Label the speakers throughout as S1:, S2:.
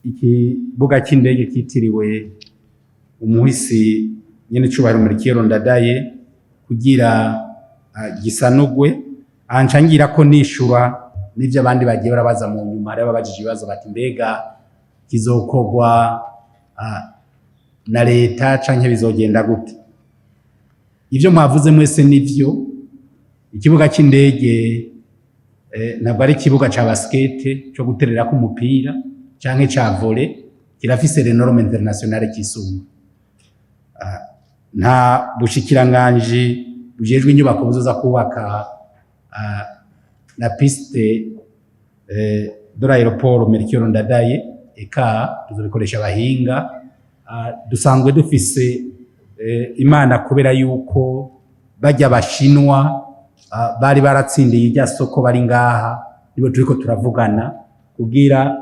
S1: Ikibuga cy'indege kitiriwe umuhisi nyene cubahiro Melchior Ndadaye kugira gisanugwe. Anca ngira ko nishura n'ivyo abandi bagiye barabaza mu nyuma. Hariho ababajije ibibazo bati: "Mbega kizokorwa na leta canke bizogenda gute?" Ivyo mwavuze mwese nivyo. Ikibuga cy'indege ntabwo ari ikibuga ca basket co gutererako umupira canke ca volley. Kirafise les normes internationales kisunga. Nta bushikiranganji bujejwe inyubako buzoza kubaka la piste de l'aéroport Melchior Ndadaye. Eka tuzobikoresha abahinga. Dusanzwe dufise imana kubera yuko bajya bashinwa bari baratsindiye irya soko bari ngaha, nibo turiko turavugana kugira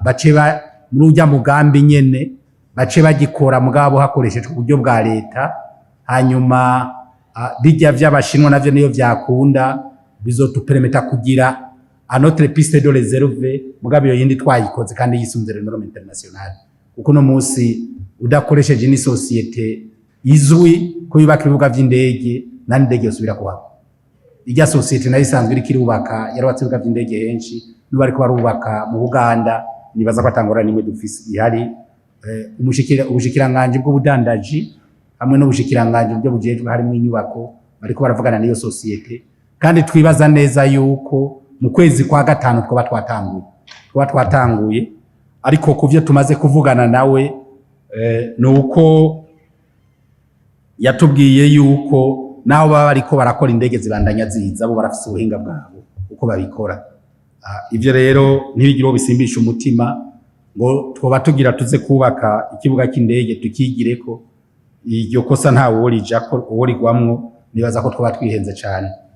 S1: bace ba muri urya mugambi nyene bace bagikora, mugabo hakoreshejwe uburyo bwa leta. Hanyuma bijya vy'abashinwa navyo niyo vyakunda bizotupermetta kugira une autre piste de réserve, mugabo iyo yindi twayikoze kandi yisunze les normes internationales, kuko no munsi udakoresheje ni société izwi ko yubaka ibibuga vy'indege, nta n'indege yosubira kuhaba. Irya société nayo isanzwe iriko irubaka, yarubatse ibibuga vy'indege henshi, n'ubu bariko barubaka mu Buganda. Nibaza ko atangorane n'imwe dufise ihari. Ubushikiranganji bw'ubudandaji hamwe n'ubushikiranganji bwo bujejwe harimo inyubako bariko baravugana n'iyo société, kandi twibaza neza yuko mu kwezi kwa gatanu twaba twatanguye. Ariko ku vyo tumaze kuvugana nawe ni uko yatubwiye yuko naho baba bariko barakora, indege zibandanya ziza, bo barafise ubuhinga bwabo uko babikora. Ivyo rero ntibigire uwo bisimbisha umutima ngo twoba tugira tuze kubaka ikibuga cy'indege tukigireko. Iryo kosa nta worijako, uworigwamwo nibaza ko twoba twihenze cane.